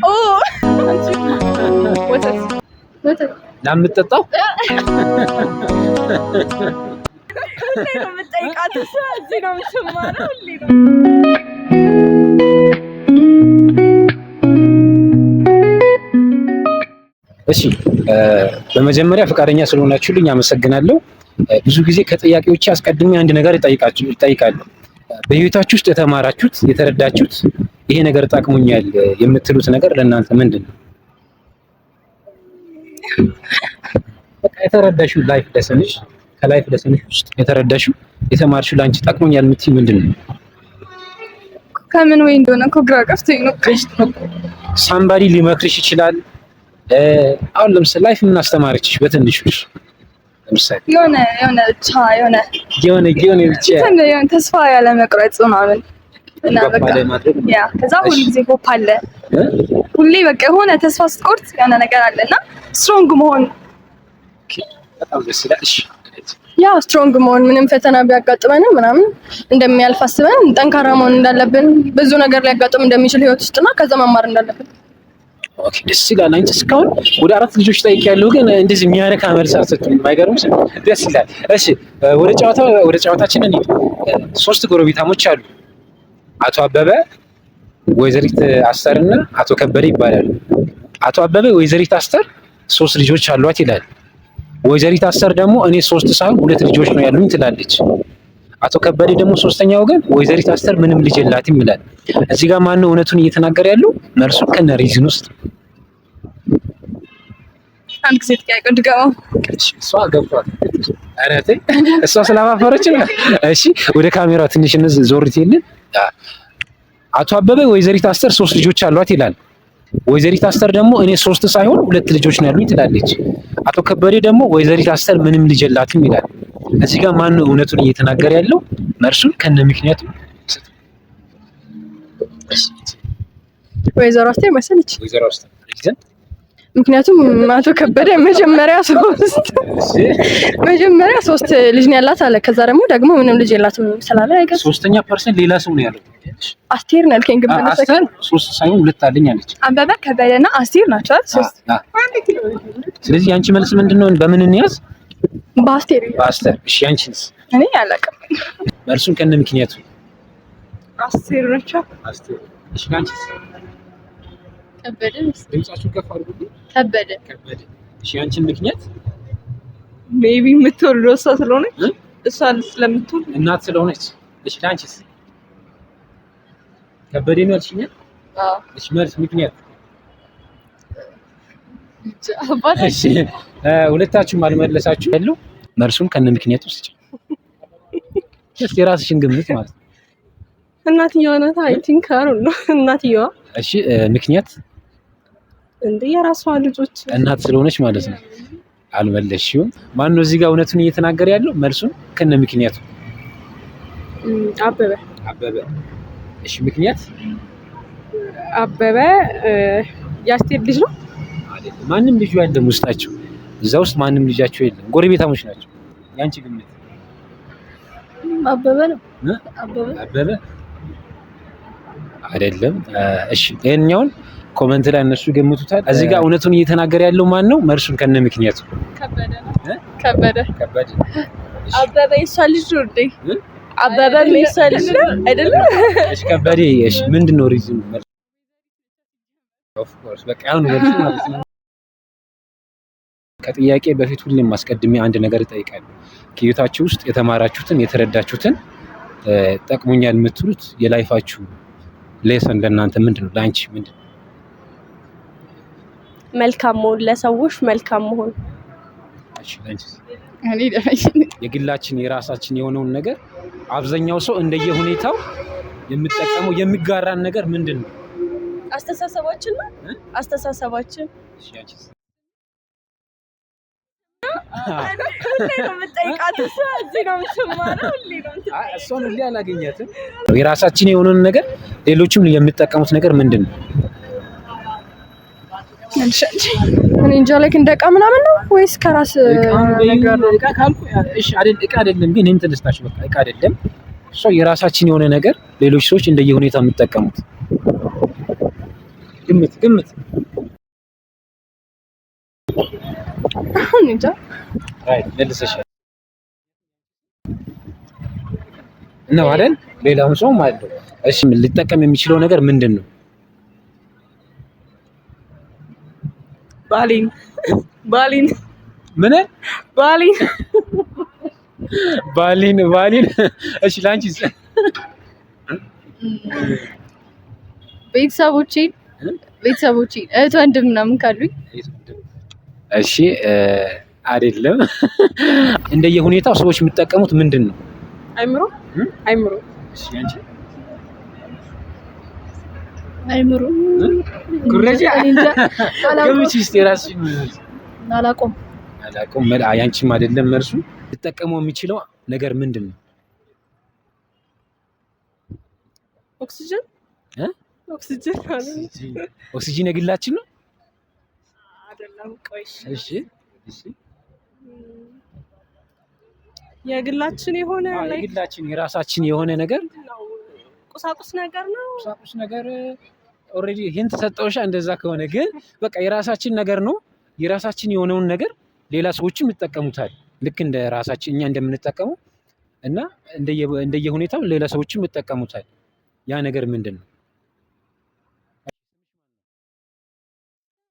ኦ፣ ወተት። ወተት። ላም የምትጠጣው? ሁሌ ነው የምጠይቃት እሷ፣ እዚህ ነው የምትማረው። ሁሌ ነው። እሺ፣ በመጀመሪያ ፈቃደኛ ስለሆናችሁልኝ አመሰግናለሁ። ብዙ ጊዜ ከጥያቄዎች አስቀድሜ አንድ ነገር እጠይቃለሁ። በህይወታችሁ ውስጥ የተማራችሁት፣ የተረዳችሁት፣ ይሄ ነገር ጠቅሞኛል የምትሉት ነገር ለእናንተ ምንድን ነው? በቃ የተረዳሽው life lesson ሽ፣ ከ life lesson ሽ ውስጥ የተረዳሽው፣ የተማርሽው፣ ለአንቺ ጠቅሞኛል የምትይው ምንድን ነው? ከምን ወይ እንደሆነ እኮ ግራ ገብቶኝ ነው። Somebody ሊመክርሽ ይችላል። አሁን ለምሳሌ life ምን አስተማረችሽ በትንሹ? ለምሳሌ የሆነ ብቻ የሆነ የሆነ ብቻ እንትን የሆነ ተስፋ ያለ መቁረጥ ምናምን እና በቃ ማድረግ። Yeah፣ ከዛ ሁሉ ጊዜ hope አለ። ሁሌ በቃ የሆነ ተስፋ ስትቆርጥ የሆነ ነገር አለ እና strong መሆን። በጣም ደስ ይላል። እሺ። ያው strong መሆን፣ ምንም ፈተና ቢያጋጥመንም ምናምን እንደሚያልፍ አስበን ጠንካራ መሆን እንዳለብን፣ ብዙ ነገር ሊያጋጥም እንደሚችል ህይወት ውስጥና ከዛ መማር እንዳለብን። Okay፣ ደስ ይላል። አንቺ እስካሁን ወደ አራት ልጆች ጠይቄያለሁ፣ ግን እንደዚህ የሚያረካ መልስ አልሰጡኝም። አይገርምሽ? ደስ ይላል። እሺ፣ ወደ ጨዋታችን እንሂድ። ሶስት ጎረቤታሞች አሉ። አቶ አበበ፣ ወይዘሪት አስተር እና አቶ ከበደ ይባላሉ። አቶ አበበ ወይዘሪት አስተር ሶስት ልጆች አሏት ይላል። ወይዘሪት አስተር ደግሞ እኔ ሶስት ሳይሆን ሁለት ልጆች ነው ያሉኝ ትላለች። አቶ ከበደ ደግሞ ሶስተኛው ግን ወይዘሪት አስተር ምንም ልጅ የላትም ይላል። እዚህ ጋር ማነው እውነቱን እየተናገረ ያለው? መልሱ ከነ reason ውስጥ። አንድ ጊዜ ጥያቄ ድገመው። እሷ ገብቷል። ኧረ ተይ፣ እሷ ስላፋፈረች ነው። እሺ፣ ወደ ካሜራ ትንሽ ዞር ትይልን። አቶ አበበ ወይዘሪት አስተር ሶስት ልጆች አሏት ይላል። ወይዘሪት አስተር ደግሞ እኔ ሶስት ሳይሆን ሁለት ልጆች ነው ያሉኝ ትላለች። አቶ ከበደ ደግሞ ወይዘሪት አስተር ምንም ልጅ የላትም ይላል። እዚህ ጋር ማን ነው እውነቱን እየተናገረ ያለው? መልሱን ከነ ምክንያቱ። ወይዘሮ አስቴር መሰለች። ወይዘሮ አስተር reason? ምክንያቱም አቶ ከበደ መጀመሪያ ሶስት ልጅ ነው ያላት አለ። ከዛ ደግሞ ምንም ልጅ የላትም ስላለ አይገርም። ሶስተኛ person ሌላ ሰው ነው ያለው። አስቴር ነው ያልከኝ ግን አስተር ሶስት ሳይሆን ሁለት አለኝ አለች። አበበ፣ ከበደና አስቴር ናቸው አይደል? ሶስት። ስለዚህ ያንቺ መልስ ምንድን ነው? በምን እንያዝ? በአስቴር። በአስተር። እሺ፣ ያንቺንስ? እኔ አላውቅም። መልሱን ከነ ምክንያቱ። አስቴር ናቸው። አስቴር። እሺ፣ ያንቺስ? ከበደ። ድምጻችሁን ከፍ አድርጉልኝ። ከበደ። ከበደ። እሺ፣ ያንቺን ምክንያት? Maybe የምትወልደው እሷ ስለሆነች። እ? እሷ ስለምትወልድ። እናት ስለሆነች። እሺ፣ ላንቺስ? ከበደ ነው ያልሽኝ? እሺ፣ መልስ ምክንያት? እሺ፣ ሁለታችሁም አልመለሳችሁ ያለው መልሱን ከነ ምክንያቱ ውስጥ እስኪ የራስሽን ግምት ማለት ነው። እናትየዋ ናት። I think I don't know፣ እናትየዋ። እሺ፣ ምክንያት? እንደ የራሷ ልጆች። እናት ስለሆነች ማለት ነው። አልመለስሽውም። ማን ነው እዚህ ጋር እውነቱን እየተናገረ ያለው? መልሱን ከነ ምክንያቱ። አበበ። አበበ። እሺ፣ ምክንያት? አበበ የአስቴር ልጅ ነው። አይደለም። ማንም ልጁ የለም ውስጣቸው። እዛ ውስጥ ማንም ልጃቸው የለም። ጎረቤታሞች ናቸው። ያንቺ ግምት? አበበ ነው። እ? አበበ። አበበ አይደለም። እሺ፣ ይሄኛውን comment ላይ እነሱ ይገምቱታል። እዚህ ጋር እውነቱን እየተናገረ ያለው ማን ነው? መልሱን ከነ ምክንያቱ። ከበደ ነው። እ? ከበደ። ከበደ። እሺ። አበበ የእሷ ልጅ ነው እንዴ? እ? አበበ የእሷ ልጅ ነው አይደለም? እሺ ከበደ። እሺ፣ ምንድን ነው reason ኑ? Of course በቃ አሁን መልሱ ማለት ነው። ከጥያቄ በፊት ሁሌም አስቀድሜ አንድ ነገር እጠይቃለሁ። ከህይወታችሁ ውስጥ የተማራችሁትን፣ የተረዳችሁትን፣ ጠቅሞኛል የምትሉት የ life ኣችሁ lesson ለእናንተ ምንድን ነው? ለአንቺ ምንድን ነው? መልካም መሆን፣ ለሰዎች መልካም መሆን። እሺ፣ ለአንቺስ? እኔ የግላችን የራሳችን የሆነውን ነገር አብዛኛው ሰው እንደየሁኔታው የሚጠቀመው፣ የሚጋራን ነገር ምንድን ነው? አስተሳሰባችን ነው። እ? አስተሳሰባችን። እሺ፣ አንቺስ? ሁሌ ነው የምጠይቃት እሷ፣ እዚህ ነው የምትማረው። ሁሌ ነው። አይ፣ እሷን ሁሌ አላገኛትም። የራሳችን የሆነውን ነገር ሌሎችም የሚጠቀሙት ነገር ምንድን ነው? እኔ እንጃ፣ like እንደ እቃ ምናምን ነው ወይስ ከራስ ነገር ነው? እቃ ካልኩ እሺ፣ አይደል፣ እቃ አይደለም ግን እንትን ልስጣችሁ፣ በቃ እቃ አይደለም። እሷ የራሳችን የሆነ ነገር ሌሎች ሰዎች እንደየሁኔታው የሚጠቀሙት። ግምት ግምት። እንጃ። Right፣ መልሰሻል ነው አይደል? ሌላውን ሰውም አለው። እሺ፣ ሊጠቀም የሚችለው ነገር ምንድን ነው? ባሌን፣ ባሌን። ምን? ባሌን። ባሊን ባሊን። እሺ፣ ላንቺስ? ቤተሰቦቼን፣ ቤተሰቦቼን፣ እህት ወንድም ምናምን ካሉኝ። እሺ፣ አይደለም። እንደየሁኔታው ሰዎች የሚጠቀሙት ምንድን ነው? አይምሮ። አይምሮ። እሺ፣ አንቺ? አይምሮ። ኩረጃ። ገምቺ እስኪ የራስሽን። አላውቀውም። አላውቀውም። ያንቺም አይደለም መልሱ። ሊጠቀመው የሚችለው ነገር ምንድን ነው? ኦክሲጅን። እ? ኦክሲጅን አለ። ኦክሲጂን የግላችን ነው? አይደለም፣ ቆይ እሺ። እሺ። የግላችን የሆነ like የግላችን የራሳችን የሆነ ነገር። ነው፣ ቁሳቁስ ነገር ነው። ቁሳቁስ ነገር already hint ሰጠውሻ። እንደዛ ከሆነ ግን በቃ የራሳችን ነገር ነው። የራሳችን የሆነውን ነገር ሌላ ሰዎችም ይጠቀሙታል። ልክ እንደ ራሳችን እኛ እንደምንጠቀመው እና እንደየሁኔታው ሌላ ሰዎችም ይጠቀሙታል። ያ ነገር ምንድን ነው?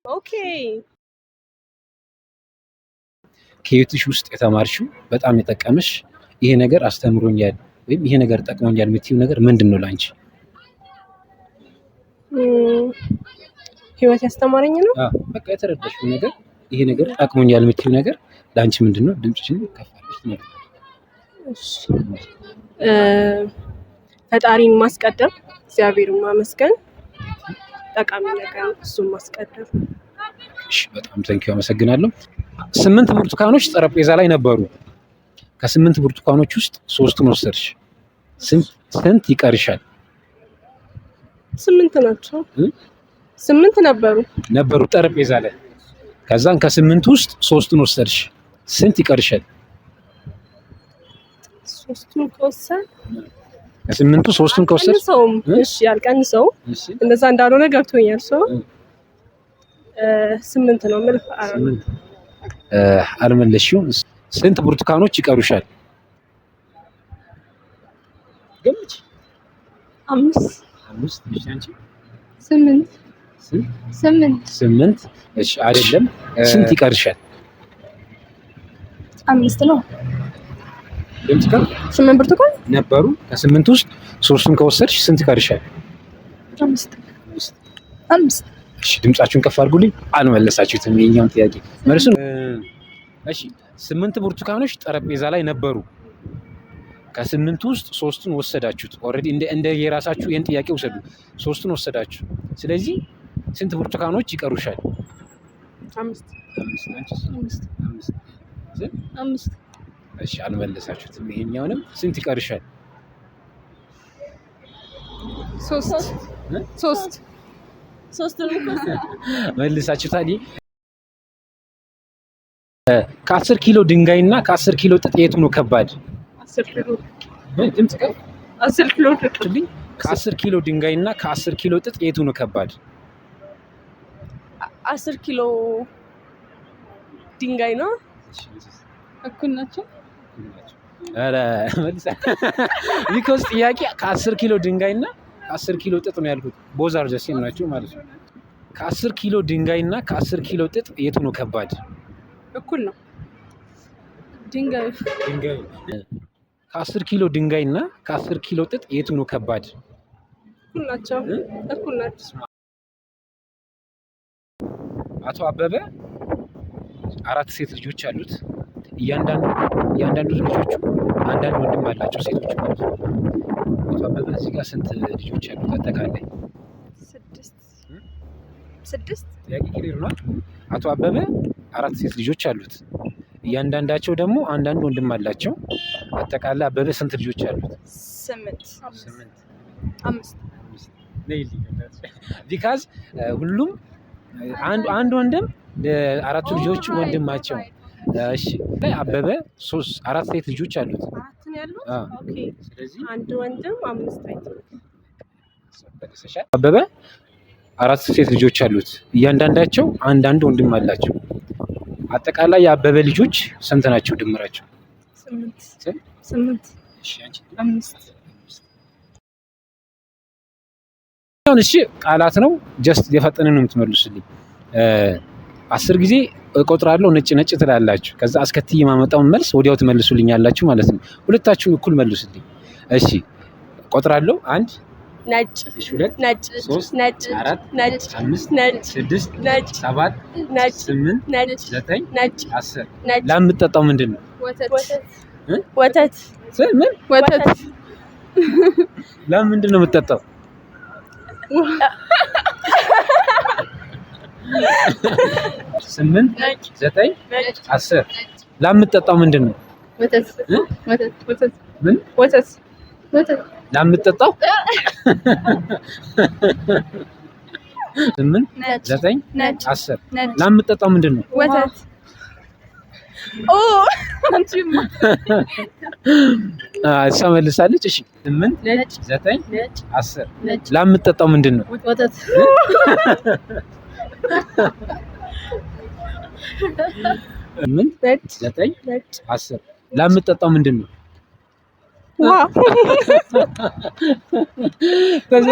Okay። ከህይወትሽ ውስጥ የተማርሽው፣ በጣም የጠቀመሽ፣ ይሄ ነገር አስተምሮኛል ወይም ይሄ ነገር ጠቅሞኛል የምትይው ነገር ምንድን ነው ለአንቺ? ህይወት ያስተማረኝ ነው። አዎ፣ በቃ የተረዳሽው ነገር፣ ይሄ ነገር ጠቅሞኛል የምትይው ነገር ለአንቺ ምንድን ነው? ድምፅሽን ከፍ አድርገሽ ትነግሪኝ። እሺ፣ ፈጣሪን ማስቀደም፣ እግዚአብሔርን ማመስገን ጠቃሚ ነገር ነው። እሱን ማስቀደም። እሺ፣ በጣም thank you፣ አመሰግናለሁ። ስምንት ብርቱካኖች ጠረጴዛ ላይ ነበሩ። ከስምንት ብርቱካኖች ውስጥ ሶስቱን ወሰድሽ። ስንት ስንት ይቀርሻል? ስምንት ናቸው። እ? ስምንት ነበሩ። ነበሩ ጠረጴዛ ላይ። ከዛን ከስምንት ውስጥ ሶስቱን ወሰድሽ። ስንት ይቀርሻል? ሶስቱን ከወሰን ከስምንቱ ሶስቱን ከወሰድሽ አልቀንሰውም። እ? እሺ፣ አልቀንሰውም። እሺ እንደዛ እንዳልሆነ ገብቶኛል። ሰው እ። ስምንት ነው የምልህ። ስምንት አልመለስሽውም። ስንት ብርቱካኖች ይቀሩሻል? ገምች። አምስት። አምስት። እሺ፣ አንቺ? ስምንት። ስንት? ስምንት። ስምንት። እሺ፣ አይደለም። ስንት ይቀርሻል? አምስት ነው። ድምፅ ከፍ። ስምንት ብርቱካን ነበሩ። ከስምንት ውስጥ ሶስቱን ከወሰድሽ ስንት ይቀርሻል? አምስት፣ አምስት። እሺ፣ ድምጻችሁን ከፍ አድርጉልኝ። አልመለሳችሁትም የኛውን ጥያቄ መልሱን። እሺ፣ ስምንት ብርቱካኖች ጠረጴዛ ላይ ነበሩ። ከስምንቱ ውስጥ ሶስቱን ወሰዳችሁት። Already እንደ የራሳችሁ ይህን ጥያቄ ውሰዱ። ሶስቱን ወሰዳችሁ። ስለዚህ ስንት ብርቱካኖች ይቀሩሻል? አምስት። አምስት። አንቺስ? አምስት። አምስት። አምስት። እሺ፣ አልመለሳችሁትም። ይሄኛውንም ስንት ይቀርሻል? ሶስት። እ? ሶስት። ሶስቱንም መልሳችሁታል። ከ10 ኪሎ ድንጋይና ከ10 ኪሎ ጥጥ የቱ ነው ከባድ? 10 ኪሎ። ድምፅ ከፍ። 10 ኪሎ። ልኝ። ከ10 ኪሎ ድንጋይና ከ10 ኪሎ ጥጥ የቱ ነው ከባድ? 10 ኪሎ ድንጋይ ነው። እኩል ናቸው። ኧረ መልሳ፣ because ጥያቄ ከ10 ኪሎ ድንጋይና ከ10 ኪሎ ጥጥ ነው ያልኩት። Both are the same ናቸው ማለት ነው። ከ10 ኪሎ ድንጋይና ከ10 ኪሎ ጥጥ የቱ ነው ከባድ? እኩል ነው። ድንጋዩ። ድንጋይ። ከ10 ኪሎ ድንጋይና ከ10 ኪሎ ጥጥ የቱ ነው ከባድ? እኩል ናቸው። እ? እኩል ናቸው። አቶ አበበ አራት ሴት ልጆች አሉት። እያንዳንዱ ልጆቹ አንዳንድ ወንድም አላቸው፣ ሴቶቹ ማለት ነው። አቶ አበበ እዚህ ጋር ስንት ልጆች አሉት አጠቃላይ? ስድስት። ስድስት። ጥያቄ clear ነው። አቶ አበበ አራት ሴት ልጆች አሉት። እያንዳንዳቸው ደግሞ አንዳንድ ወንድም አላቸው። አጠቃላይ አበበ ስንት ልጆች አሉት? ስምንት። ስምንት። አምስት። Because ሁሉም አንድ አንድ ወንድም ለአራቱ ልጆች ወንድማቸው። እሺ፣ አበበ ሶስት አራት ሴት ልጆች አሉት። አራት ነው ያሉት። አዎ። Okay። ስለዚህ አንድ ወንድም አምስት፣ I think። መልሰሻል። አበበ አራት ሴት ልጆች አሉት። እያንዳንዳቸው አንዳንድ ወንድም አላቸው። አጠቃላይ የአበበ ልጆች ስንት ናቸው ድምራቸው? 8። ስንት? 8። እሺ፣ አንቺ? 5። አሁን እሺ ቃላት ነው፣ just የፈጠነ ነው የምትመልሱልኝ። 10 ጊዜ እቆጥራለሁ፣ ነጭ ነጭ ትላላችሁ። ከዛ አስከትዬ የማመጣውን መልስ ወዲያው ትመልሱልኛላችሁ ማለት ነው። ሁለታችሁም እኩል መልሱልኝ። እሺ እቆጥራለሁ። 1፣ ነጭ። እሺ፣ 2፣ ነጭ። 3፣ ነጭ። 4፣ ነጭ። 5፣ ነጭ። 6፣ ነጭ። 7፣ ነጭ። 8፣ ነጭ። 9፣ ነጭ። 10። ነጭ። ላም የምትጠጣው ምንድን ነው? ወተት። እ? ወተት። ምን? ወተት። ላም ምንድን ነው የምትጠጣው? 8፣ 9፣ 10። ላም የምትጠጣው ምንድን ነው? ወተት። እ? ወተት። ወተት። ምን? ወተት። ወተት። ላም የምትጠጣው? 8፣ ነጭ። 9፣ ነጭ። 10። ነጭ። ላም የምትጠጣው ምንድን ነው? ወተት። ኦ አንቺማ። እሷ መልሳለች። እሺ 8፣ ነጭ። 9፣ ነጭ። 10። ነጭ። ላም የምትጠጣው ምንድን ነው? ወተት። 8፣ ነጭ። 9፣ ነጭ። 10። ላም የምትጠጣው ምንድን ነው? ውሃ። ከዛ